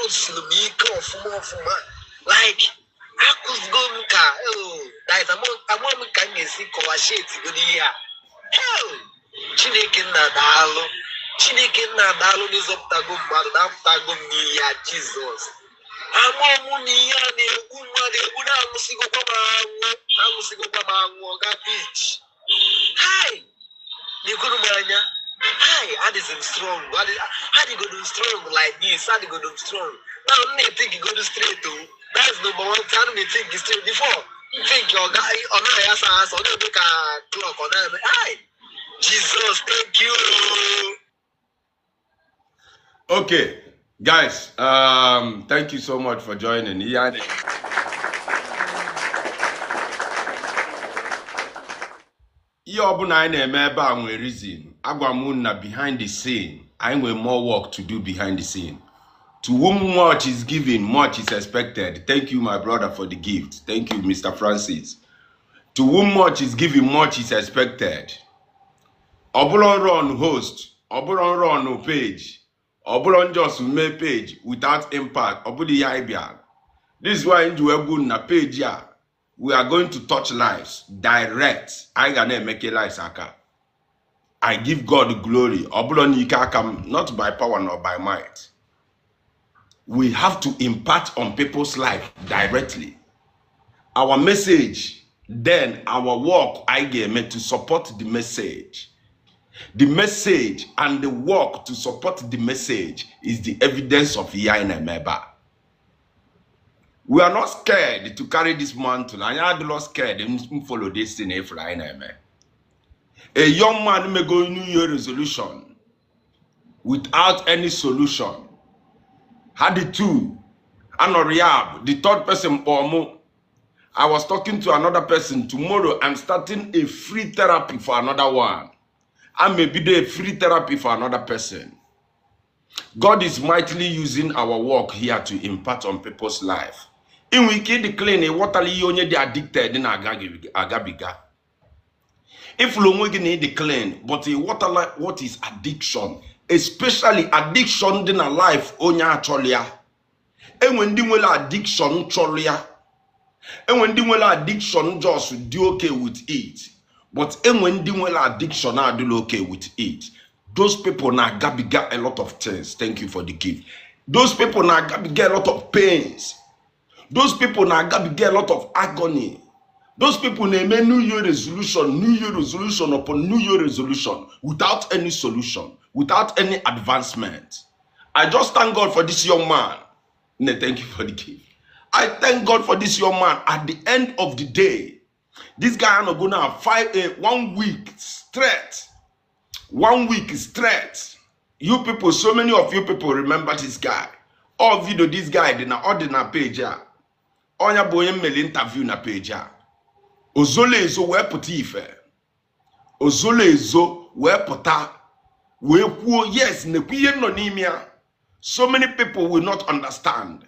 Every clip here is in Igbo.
Siri m ike ọfụma ọfụma, like akụzigo m ka, oh, that is, amụọ m ka m ga-esi kọwashetigo n'ihe a. Hell, Chineke nna daalụ, Chineke nna daalụ n'ịzọpụtago mmadụ, na-apụtago m n'ihe a. Jizọs, amụọ mụ na ihe a na-egbu mmadụ egbu, na-anwụsịgokwa m anwụ, anwụsịgokwa m anwụ. Ọga Beach, hi, lekwuru m anya. Hi, adịzi m strong, adịgodo m strong like this, adịgodo m strong now. M na-ethink godo straight o. That's number one thing, ana m ethink straight. Before m think, ọ naghị asa asa, ọ na-eme ka clock, ọ na-eme. Hi, Jesus, thank you. Okay, guys, thank you so much for joining. Ihe ọbụla anyị na-eme ebe a nwere reason. Agwa m unu na behind the scene, anyị nwere more work to do behind the scene. To whom much is given, much is expected. Thank you, my brother, for the gift. Thank you, Mr. Francis. To whom much is given, much is expected. Ọ bụrụ run host, ọ bụrụ run page, ọ bụrụ just mee page without impact, ọ bụrụ ihe anyị bịara. This is why m ji wee gwu na page a, we are going to touch lives direct. Anyị ga na-emeke lives aka. I give God glory. Ọ bụrụ n'ike aka m, not by power nor by might. We have to impact on people's life directly. Our message, then our work anyị ga-eme to support the message. The message and the work to support the message is the evidence of ihe anyị na-eme ebe a. We are not scared to carry this mantle. Anyị adịlọ scared m follow this thing ifuru anyị na-eme. A young man mego New Year resolution without any solution. Had the two, anọrọ ya bụ the third person kpọọ mụ. I was talking to another person. Tomorrow, I'm starting a free therapy for another one. I may be a free therapy for another person. God is mightily using our work here to impact on people's life. Inwe ike ịdị clean, ịghọtala ihe onye dị addicted na-agabiga. Ifụlụ onwe gị na ịdị clean, but ịghọtala what is addiction, especially addiction dị na life onye achọrọ ya. Enwe ndị nwere addiction chọrọ ya. Enwe ndị nwere addiction just dị okay with it. But enwe ndị nwere addiction adịla okay with it. Those people na-agabiga a lot of things. Thank you for the gift. Those people na-agabiga a lot of pains. Those people na-agabiga a lot of agony. Those people na-eme New Year resolution, New Year resolution upon New Year resolution without any solution, without any advancement. I just thank God for this young man. Nne, thank you for the gift. I thank God for this young man. At the end of the day, this guy anọgo now five, one week straight. One week straight. You people, so many of you people remember this guy. All video this guy dị na ọ dị na page a. Onye bụ onye mmeli interview na page a. Ozolo ezo wee pụta ife. Ozolo ezo wee pụta wee kwuo, yes, nekwa ihe nọ n'ime ya. So many people will not understand.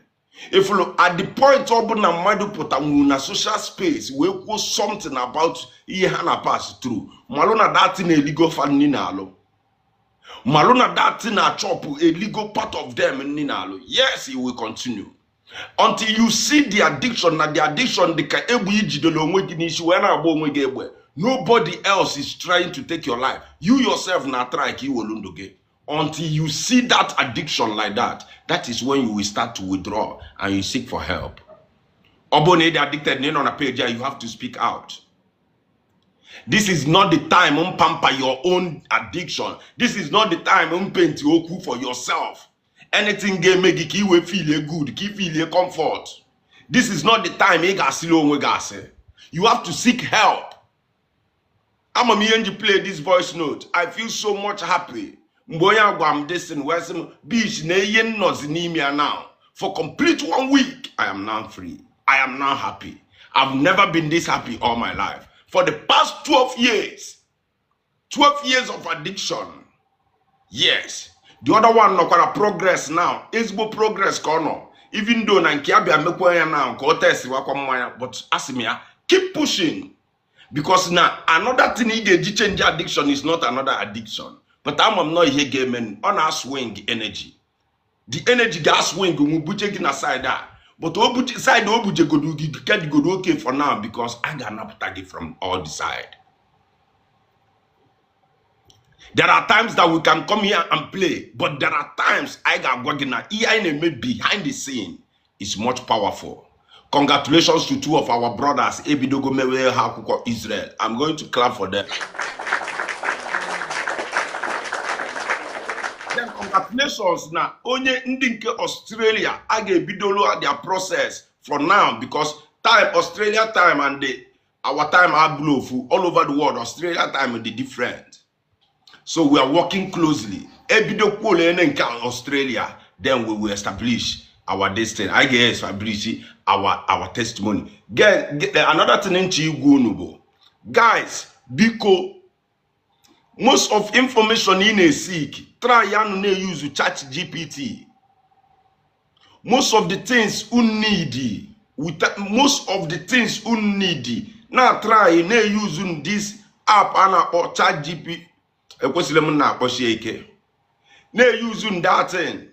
If you at the point ọ bụ na mmadụ pụtanwuru na social space wee kwuo something about ihe ha na pass through, malụ na that thing eligo fa nni na-alụ. Malụ na that thing na chop eligo part of them nni na-alụ. Yes, it will continue. Until you see the addiction, na the addiction dị ka egbe ijidere onwe gị n'isi wee na-agba onwe gị egbe. Nobody else is trying to take your life. You yourself na try ka iwelu ndụ gị. Until you see that addiction like that, that is when you will start to withdraw and you seek for help. Ọ bụrụ na ị dị addicted na ị nọ na page a, you have to speak out. This is not the time um pamper your own addiction. This is not the time um paint okwu for yourself. Anything ga-eme gị ka ị wee feel good, ka ị feel comfort. This is not the time ị ga-asịrị onwe gị asị. You have to seek help. Ama m ihe m ji play this voice note. I feel so much happy. Mgbe onye agwa m this thing, wee sị m, Beach, na ihe nnọzi n'ime ya now. For complete one week, I am now free. I am now happy. I've never been this happy all my life. For the past 12 years, 12 years of addiction. Yes. The other one nọkwara progress now. Ezigbo progress ka ọ nọ. Even though na nke abịa mekwa ya now ka ọ tesiwakwa mmanya, but asị m ya, keep pushing. Because na another thing ị ga-eji change addiction is not another addiction. But ama m nọ ihe ga-eme, ọ na-swing energy. The energy ga-swing nwu buje gị na side a, but o buje side o bujegodu gị kedigodo okay for now, because a ga-anapụta gị from all the side. There are times that we can come here and play, but there are times I ga-agwa gị na ihe anyị na-eme behind the scene is much powerful. Congratulations to two of our brothers ebidogo mewe ha akwụkwọ Israel. I'm going to clap for them. Then congratulations na onye ndị nke Australia a ga-ebidolo their process for now, because time Australia time and our time abụrụ ofu all over the world. Australia time dị different. So we are working closely. Ebidokwuola ene nke Australia, then we will establish our destiny. I ga-establish our testimony. Get another thing nche igwe unu bụ, guys, biko, most of information ị na-eseek, try ya nụ na-use Chat GPT. Most of the things you need, with most of the things you need na try na-use this app a na-akpọ Chat GP. Ekwesịrị m na-akpọchi ike na-use that thing,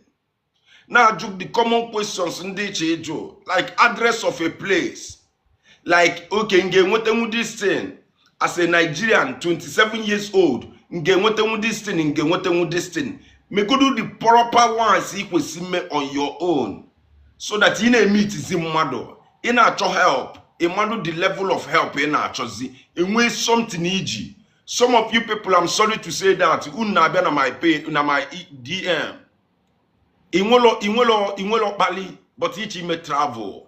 na-ajụ the common questions ndị iche ịjụ, like address of a place, like okay, m ga-enwetanwu this thing as a Nigerian 27 years old, m ga-enwetanwu this thing, m ga-enwetanwu this thing. Megodu the proper ones ị kwesị ime on your own, so that ị na-emeetizi mmadụ ị na-achọ help, ị mmadụ the level of help ị na-achọzi enwee something iji. Some of you people, I'm sorry to say that, unu na-abịa na my page, na my DM, inwelo kpali, but iche ime travel,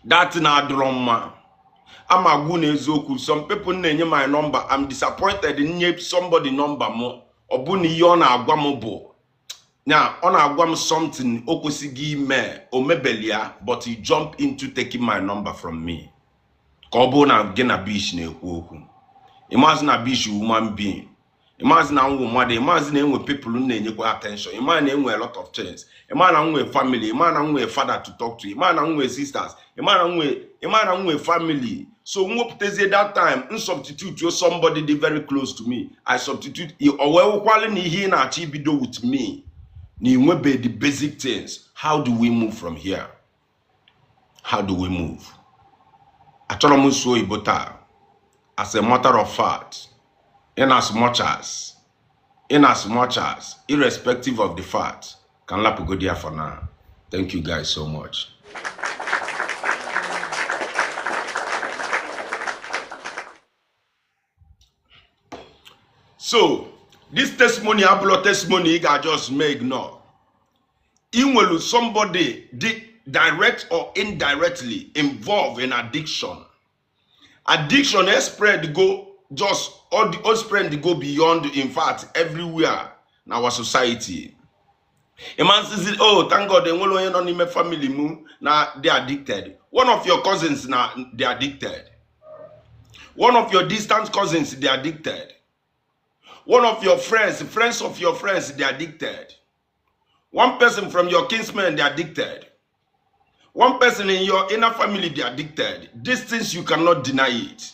that na-adịrọ mma. Ama agwụ na eziokwu, some people na-enye my number. I'm disappointed nye somebody number m, ọ bụ na ihe ọ na-agwa m bụ na ọ na-agwa m something o kwesịghị ime, o mebeli ya, but he jump into taking my number from me, ka ọ bụrụ na gị na bish na-ekwu okwu. Ịmazi na bish human being, ịmazi na nwụ mmadụ, ịmazi na enwe people na-enyekwa attention, ịma na enwe a lot of things, ịma na nwe family, ịma na nwe father to talk to, ịma na nwe sisters, ịma na nwe family. So mwepụtazie that time n substitute somebody dị very close to me. I substitute o wee wụkwalị na ihe ị na-achọ ibido with me na inwebe the basic things. How do we move from here? How do we move? Achọrọ m nso oyibo taa. As a matter of fact, in as much as irrespective of the fact, can lapụ there for now. Thank you guys so much. So this testimony abụlọ testimony ị ga-just may ignore. Ị nwere somebody dị direct or indirectly involved in addiction. Addiction has spread go just all the all spread go beyond, in fact, everywhere in our society. A man says, oh, thank God, enwere onye nọ n'ime family mu na they addicted. One of your cousins na they addicted. One of your distant cousins, they addicted. One of your friends, friends of your friends, they addicted. One person from your kinsmen, they addicted. One person in your inner family, they addicted. These things, you cannot deny it.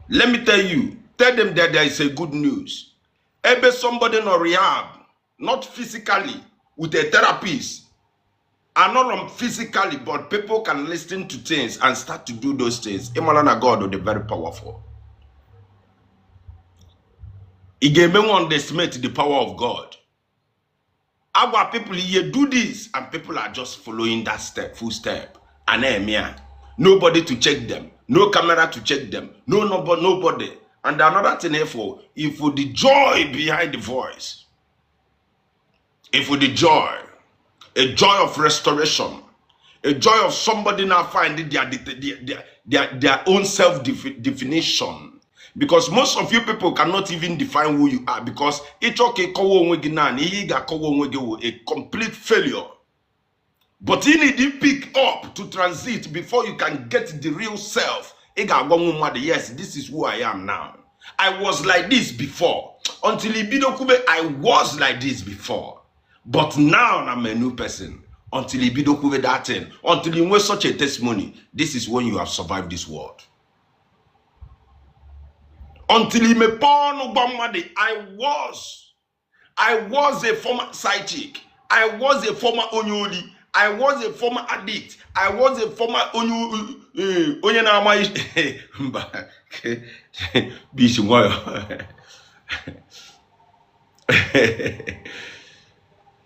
Let me tell you, tell them that there is a good news. Ebe somebody no rehab, not physically, with a therapist, are not on physically, but people can listen to things and start to do those things. Ịmara na God dị very powerful. Ị ga-emenwe underestimate the power of God. Agwa people ihe, do this, and people are just following that step, full step. And ya, nobody to check them, no camera to check them, no number, nobody. And another thing, if for the joy behind the voice, if for the joy, a joy of restoration, a joy of somebody now finding their own self definition, because most of you people cannot even define who you are, because ịchọ ka ịkọwa onwe gị, naanị ihe ị ga-akọwa onwe gị wụ a complete failure. But you need to pick up to transit before you can get the real self. Ị ga-agwanwu mmadụ, yes, this is who I am now. I was like this before. Until ibido kwube, I was like this before, but now I'm a new person. Until ibido kwube that thing, until you nwee such a testimony, this is when you have survived this world. Until imepe ọnụ gwa mmadụ, I was a former side chick. I was a former onye oli. I was a former addict. I was a former onye onye na-ama mba bishi nwayọ.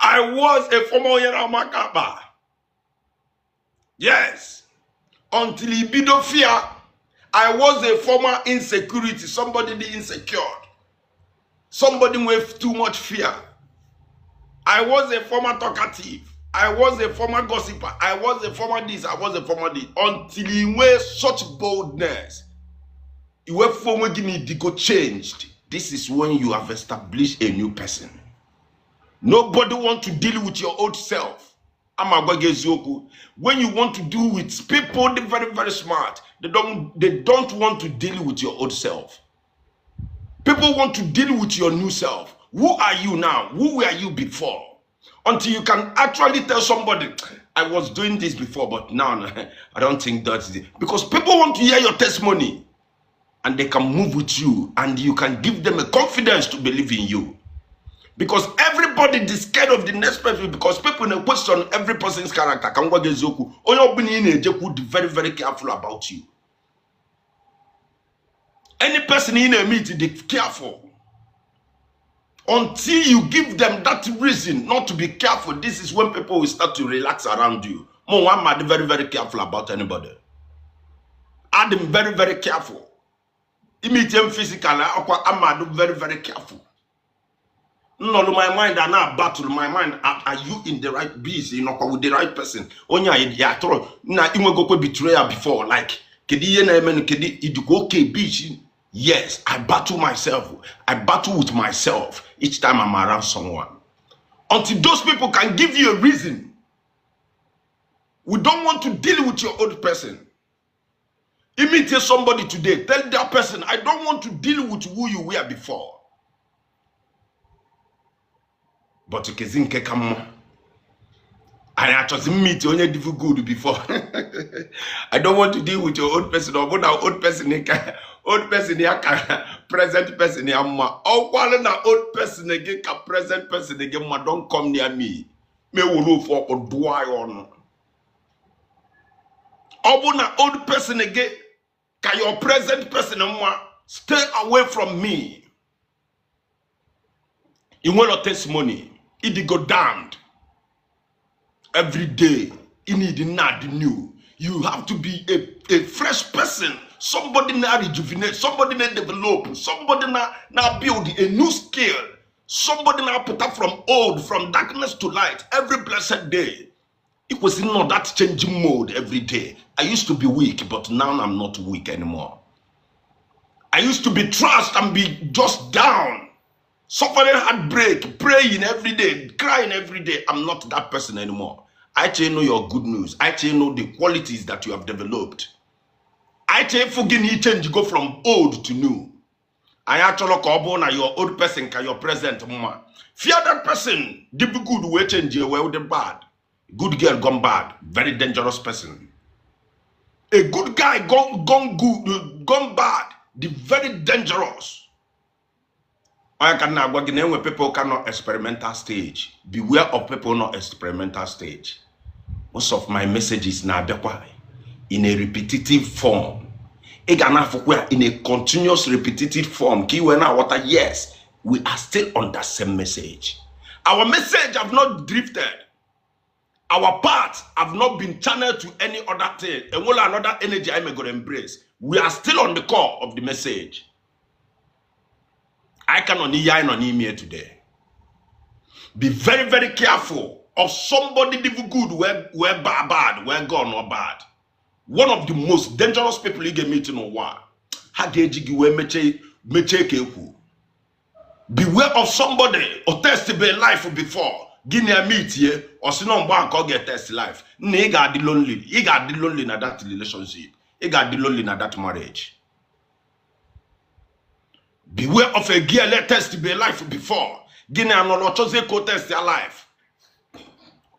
I was a former onye na-ama aka akpa. Yes. Until ibido fear. I was a former insecurity. Somebody dị insecure. Somebody with too much fear. I was a former talkative. I was a former gossiper. I was a former this. I was a former this. Until you were such boldness. You were former go changed. This is when you have established a new person. Nobody want to deal with your old self. When you want to deal with people, they're very, very smart. They don't want to deal with your old self. People want to deal with your new self. Who are you now? Who were you before? Until you can actually tell somebody, I was doing this before, but now I don't think that's it. Because people want to hear your testimony and they can move with you and you can give them a confidence to believe in you. Because everybody is scared of the next person, because people in question every person's character. Be very, very careful about you. Any person in a meeting, be careful. Until you give them that reason not to be careful, this is when people will start to relax around you. I'm very, very careful about anybody. I'm very, very careful. Immediate physical, I'm very, very careful. No, my mind, I now battle my mind. Are you in the right biz? You know, with the right person? Onya ya throw na go betrayal before. Like, kedi ye na kedi okay bitch. Yes, I battle myself. I battle with myself each time I'm around someone. Until those people can give you a reason. We don't want to deal with your old person. Imitate somebody today. Tell that person, I don't want to deal with who you were before. But kezi nke ka mma. I actually meet onye dị good before. I don't want to deal with your old person. Or na old person old person ya ka present person ya mma. Ọkwalụ na old person gị ka present person gị mma, don't come near me. Me wuru ofu ọkpụ dụọ ya ọnụ. Ọ bụ na old person gị ka your present person mma, stay away from me. You want your testimony. It go damned. Every day, you need not new. You have to be a fresh person. Somebody now rejuvenate. Somebody now develop. Somebody now build a new skill. Somebody now put up from old, from darkness to light. Every blessed day. It was not that changing mode every day. I used to be weak, but now I'm not weak anymore. I used to be trashed and be just down. Suffering heartbreak, praying every day, crying every day. I'm not that person anymore. I actually know your good news. I actually know the qualities that you have developed. I actually forgive you change go from old to new. I actually call na your old person can your present mama. Fear that person. The good will change you, well the bad. Good girl gone bad. Very dangerous person. A good guy gone good, gone bad. The very dangerous. I can now go when people cannot experimental stage. Beware of people not experimental stage. Most of my messages now in a repetitive form. In a continuous repetitive form. Yes, we are still on that same message. Our message have not drifted. Our path have not been channeled to any other thing. And all another energy I may go embrace. We are still on the core of the message. I cannot hear today. Be very, very careful of somebody live good where bad, where gone or bad. One of the most dangerous people you get meeting on what? Beware of somebody or test be life before. Give a meet here or see no one can get test life. He got the lonely. He got the lonely in that relationship. He got the lonely in that marriage. Beware of a girl let test be life before. Gini anolo chose ko test their life.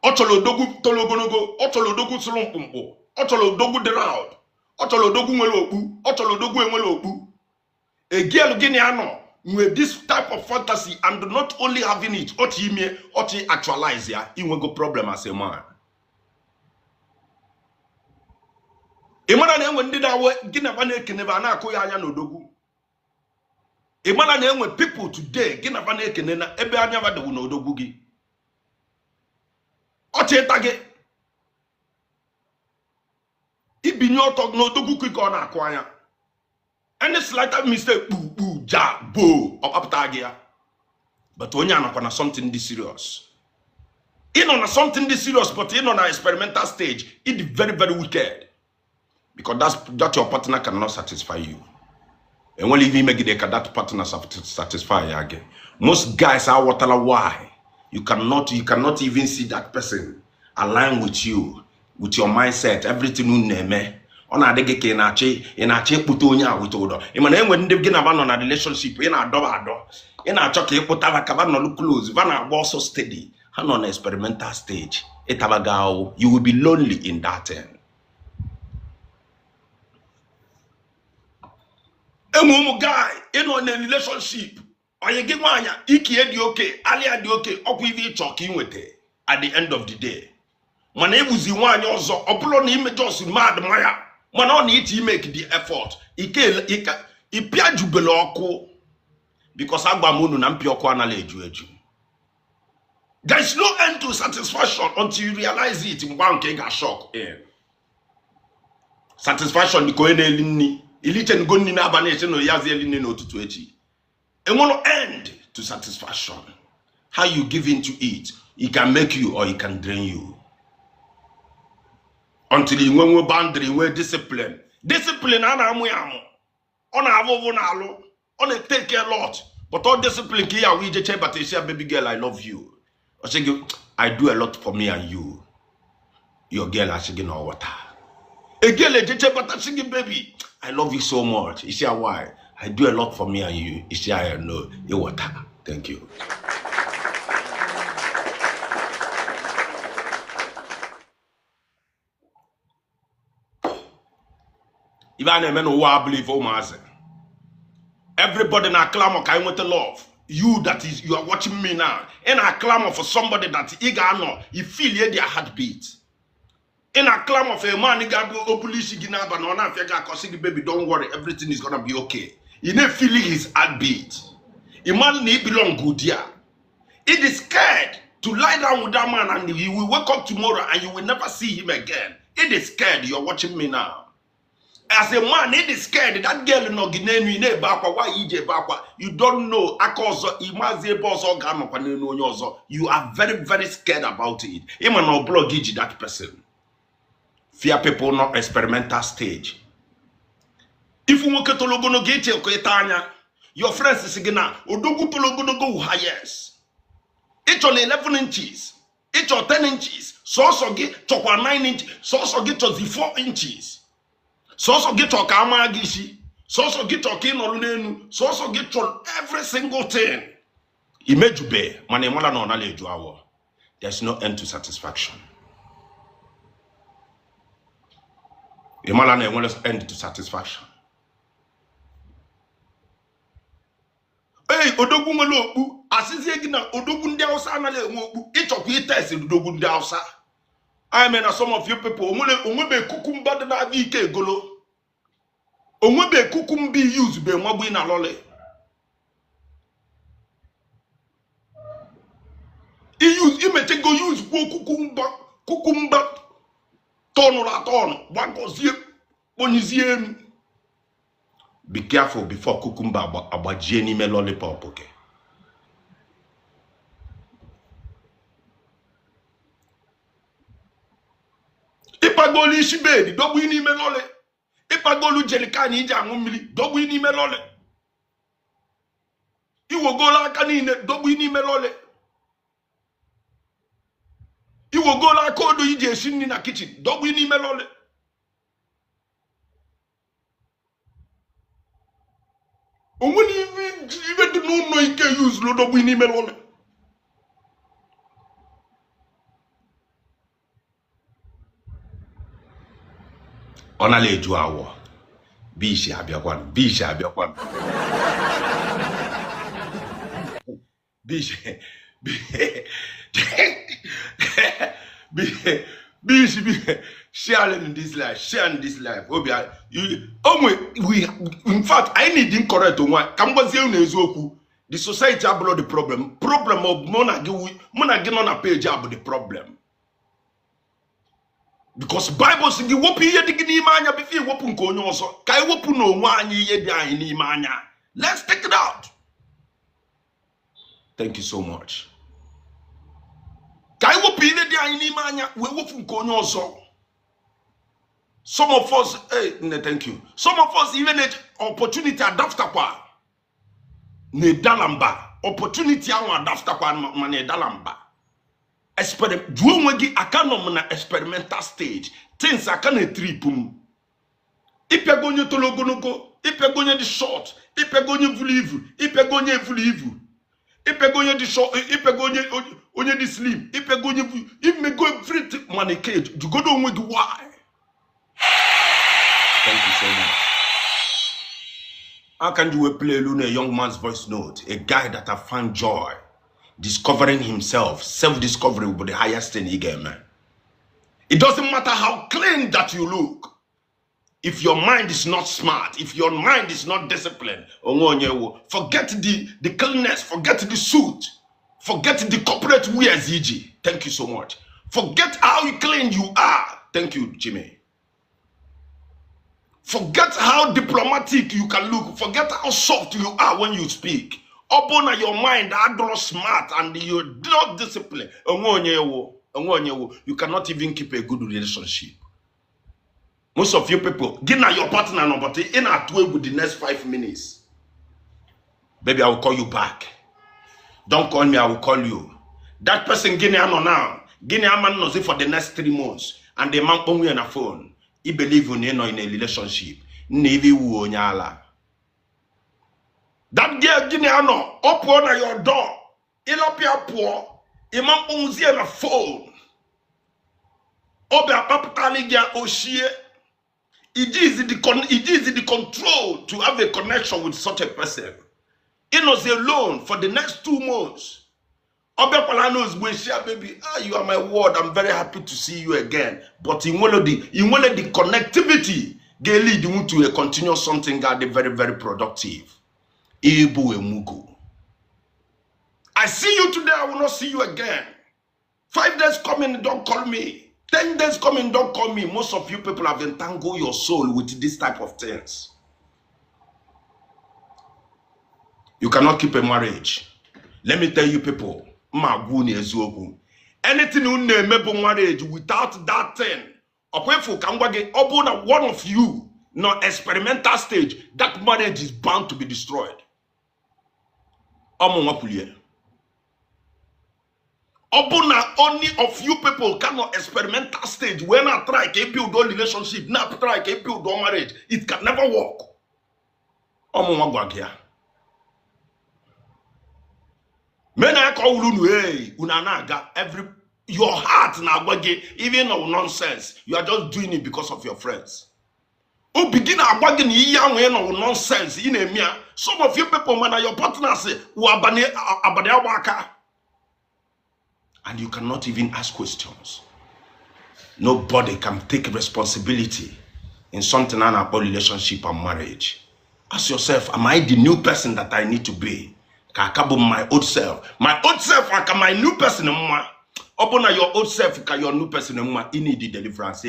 Ocholo dogu tologonogo, ocholo dogu sulumpumpo, ocholo dogu the round, ocholo dogu nwere okpu, ocholo dogu enwere okpu. A girl gini ano Nwee this type of fantasy and not only having it, ọchị ime ọchị actualize ya, inwego problem as a man. Ị mara na enwe ndị na-awe gị na ba na-ekene ba na-akụ ya anya n'odogwu. Ị mara na enwe people today gị na ba na-ekene na ebe anya ba dịwụ n'odogwu gị. Ọchị ịta gị ibinye ọtọ n'odogwu ka ọ na-akụ anya. Any slight mistake, kpu kpu ja bo ọ kpapụta gị ya. But onye anọkwa na something dị serious. Ị nọ na something dị serious, but ị nọ na experimental stage. It is very very wicked because that your partner cannot satisfy you. Enwere ihe imegide ka that partner satisfy ya gị. Most guys aghọtala why you cannot even see that person align with you, with your mindset, everything unu na-eme. Ọ na-adị gị ka ị na-achọ ịkpụta onye a wite ụdọ. Ị ma na enwe ndị gị na ba nọ na relationship, ị na-adọba adọ, ị na-achọ ka ịkpụta ba ka ba nọlụ close, ba na-agba ọsọ steady. Ha nọ na experimental stage. Ịtabaga ahụ, you will be lonely in that thing. Enwe ụmụ guy ịnọ na relationship, onye gị nwaanyị ikie dị oke, alịa dị oke, ọkwa ife ịchọ ka ị nweta at the end of the day. Mana ịbụzi nwaanyị ọzọ, ọ bụrụ na ime just mad maya, mana ọ na iti make the effort ike ike ịpịajubele ọkụ, because agba m unu na mpịa ọkụ anaghị eju eju. There is no end to satisfaction until you realize it. Mgbe ahụ ka ị ga-shock in satisfaction dị ka onye na-eli nri ilichenugo nri n'abalị, eche na yazi eli nri n'ụtụtụ echi. Enwere end to satisfaction. How you give into it, it can make you or it can drain you until you nwee boundary, nwee discipline. Discipline a na-amụ ya amụ, ọ na-abụ ụvụ na-alụ, ọ na-etake a lot, but all discipline ka ya wụ ijeche bata isi ya, "Baby girl, I love you." Ọ sị gị, "I do a lot for me and you." Your girl asị gị na ọ ghọta. A girl ejeche bata sị gị, "Baby, I love you so much." Isi ya, "Why?" "I do a lot for me and you." Isi ya, "No, ịghọta, thank you." Ife a na-eme n'ụwa abụla ife ụmụazị. Everybody na clamor ka anyị nweta love. You that is, you are watching me now, ị na clamor for somebody that ị ga-anọ, you feel their heartbeat. Ị na clamor for a man ga-abụ obulu isi gị n'abalị, ọ na-afịa gị akọsị gị, "Baby, don't worry, everything is gonna be okay." Ị na-feel his heartbeat. Ị mara na ị belong there. It is scared to lie down with that man and you will wake up tomorrow and you will never see him again. It is scared. You're watching me now. As a man, it is scared. That girl nọ gị n'enu, ị na-ebe akwa. Why iji ebe akwa? You don't know. Aka ọzọ, ịmazi ebe ọzọ ọ ga-anọkwa n'elu onye ọzọ. You are very, very scared about it. Ịma na ọ bụrụ gị ji that person. Fear people not experimental stage. Ifu nwoke toro ogologo, iche ka ịta anya. Your friends si gị na odogwu toro ogologo wụ ha, yes. Ị chọrọ 11 inches, ị chọrọ 10 inches, sọsọ gị chọkwa 9 inches, sọsọ gị chọzi 4 inches, sọsọ gị chọrọ ka a maa gị isi, sọsọ gị chọrọ ka ị nọrọ n'elu, sọsọ gị chọrọ every single thing. Imejube, mana ị mara na ọ nala eju awọ. There's no end to satisfaction. Ị mara na enwere end to satisfaction. Ei, odogwu nwere okpu, asịzie gị na odogwu ndị Hausa anaghị enwe okpu. Ịchọkwa itest odogwu ndị Hausa. I mean, na some of you people onwere onwebe cucumber dị na-abịa ike egolo, onwebe cucumber use be nwagbu na lọlị use imechego use kwuo cucumber, cucumber tọnụrụ atọnụ, gbagọzie kponyezie elu. Be careful before cucumber agbajie n'ime lollipop gị. Ịkpagolu isi bed, dọgbu n'ime lọlị. Ịkpagolu jerrycan iji aṅụ mmiri, dọgbu n'ime lọlị. Iwogolu aka niile, dọgbu n'ime lọlị. Iwogolu aka odo iji esi nri na kitchen, dọgbu n'ime lọlị. Onwere ife dị n'ụlọ ike yuzuru, dọgbu n'ime lọlị. Ọ nala eju awọ. Bishi abịakwan, bishi abịakwan. Bish, bish, sharing this life, sharing this life. Obi, you, we, in fact, I need incorrect one. Ka m gwazie unu eziokwu. The society abụrụ the problem. Problem of mụ na gị nọ na page abụ the problem. Because Bible sị gị wepụ ihe dị gị n'ime anya before iwepụ nke onye ọzọ. Ka anyị wepụ n'onwe anyị ihe dị anyị n'ime anya. Let's take it out. Thank you so much. Ka anyị wepụ ihe dị anyị n'ime anya wee wepụ nke onye ọzọ. Some of us, hey, nne, thank you. Some of us even opportunity adaptakwa na-edala mba. Opportunity ahụ adaptakwa ma na-edala mba. Jụọ onwe gị, aka nọ m na experimental stage. Things aka na-etrip m. Ịpịago onye toro ogologo, ịpịago onye dị short, ịpịago onye vuru ivu, ịpịago onye evuru ivu, ịpịago onye dị short, ịpịago onye dị slim, ịpịago onye imego everything mana ike jụgodo onwe gị why. Thank you so much. How can you play Luna, a young man's voice note, a guy that have found joy, discovering himself, self-discovery will be the highest thing he get, man. It doesn't matter how clean that you look. If your mind is not smart, if your mind is not disciplined, forget the cleanness, forget the suit, forget the corporate wear, ZG. Thank you so much. Forget how clean you are. Thank you, Jimmy. Forget how diplomatic you can look. Forget how soft you are when you speak. Open your mind, are smart, and you're not disciplined. You cannot even keep a good relationship. Most of you people, get now your partner number in a two with the next 5 minutes. Baby, I will call you back. Don't call me, I will call you. That person gini ano now. Gini man knows it for the next 3 months. And the man only on a phone. He believe in in a relationship. Nevi wu onyala. That girl gini ano up on your door. Ilapia poor. Imam only on a phone. Obe apaputali gia oshie. It is the control to have a connection with such a person. He was alone for the next 2 months. Baby, you are my word. I'm very happy to see you again. But in one of the connectivity, they lead you to a continuous something that is very, very productive. I see you today, I will not see you again. 5 days coming, don't call me. 10 days coming, don't call me. Most of you people have entangled your soul with this type of things. You cannot keep a marriage. Let me tell you people, anything you name marriage without that thing, one of you, no experimental stage, that marriage is bound to be destroyed. Obuna only of you people cannot experimental stage. When I try to build a relationship, not try to build a marriage, it can never work. Every your heart now even no nonsense. You are just doing it because of your friends. Oh, begin no nonsense. Some of you people, man, your partners say, and you cannot even ask questions. Nobody can take responsibility in something about relationship and marriage. Ask yourself, am I the new person that I need to be? My old self. My old self, I can my new person. Open your old self, your new person. You need the deliverance.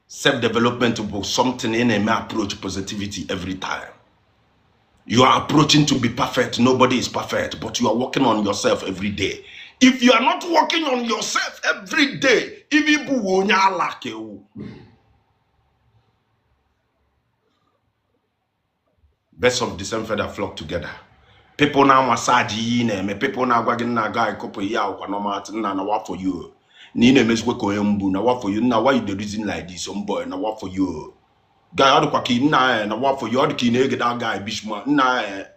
Self-development is something in a approach positivity every time. You are approaching to be perfect. Nobody is perfect, but you are working on yourself every day. If you are not working on yourself every day, best of the same feather flock together. People now massage you, people now go guy couple ya na what for you. Ni na what for you now? Why you the reason like this, boy? Now what for you? Guy ọ dịkwa ka nna na what for you? Ọ dị ka ị na-ege that guy bishma nna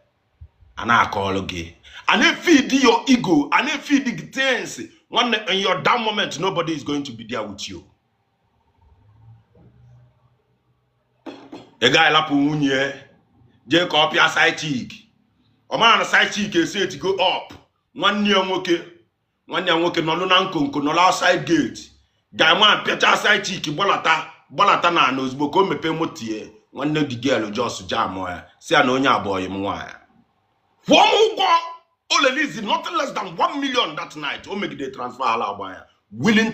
a na-akọọlụ gị. A na-feed your ego, a na-feed the things. One in your down moment, nobody is going to be there with you. A guy lapụ nwunye jee ka ọ pịa side chick. Ọ mara na side chick esi etigo up nwanne ya nwoke nọlụ na nkonko, nọlụ outside gate. Guy man pịacha side chick, gbalata gbalata na ana ozugbo ka o mepee moto ya. Nwanne the girl just jam ya, si ya na onye abụọ m nwaanyị kwụọ m ụgwọ. O release nothing less than 1 million that night. O megide transfer ala agba ya willing.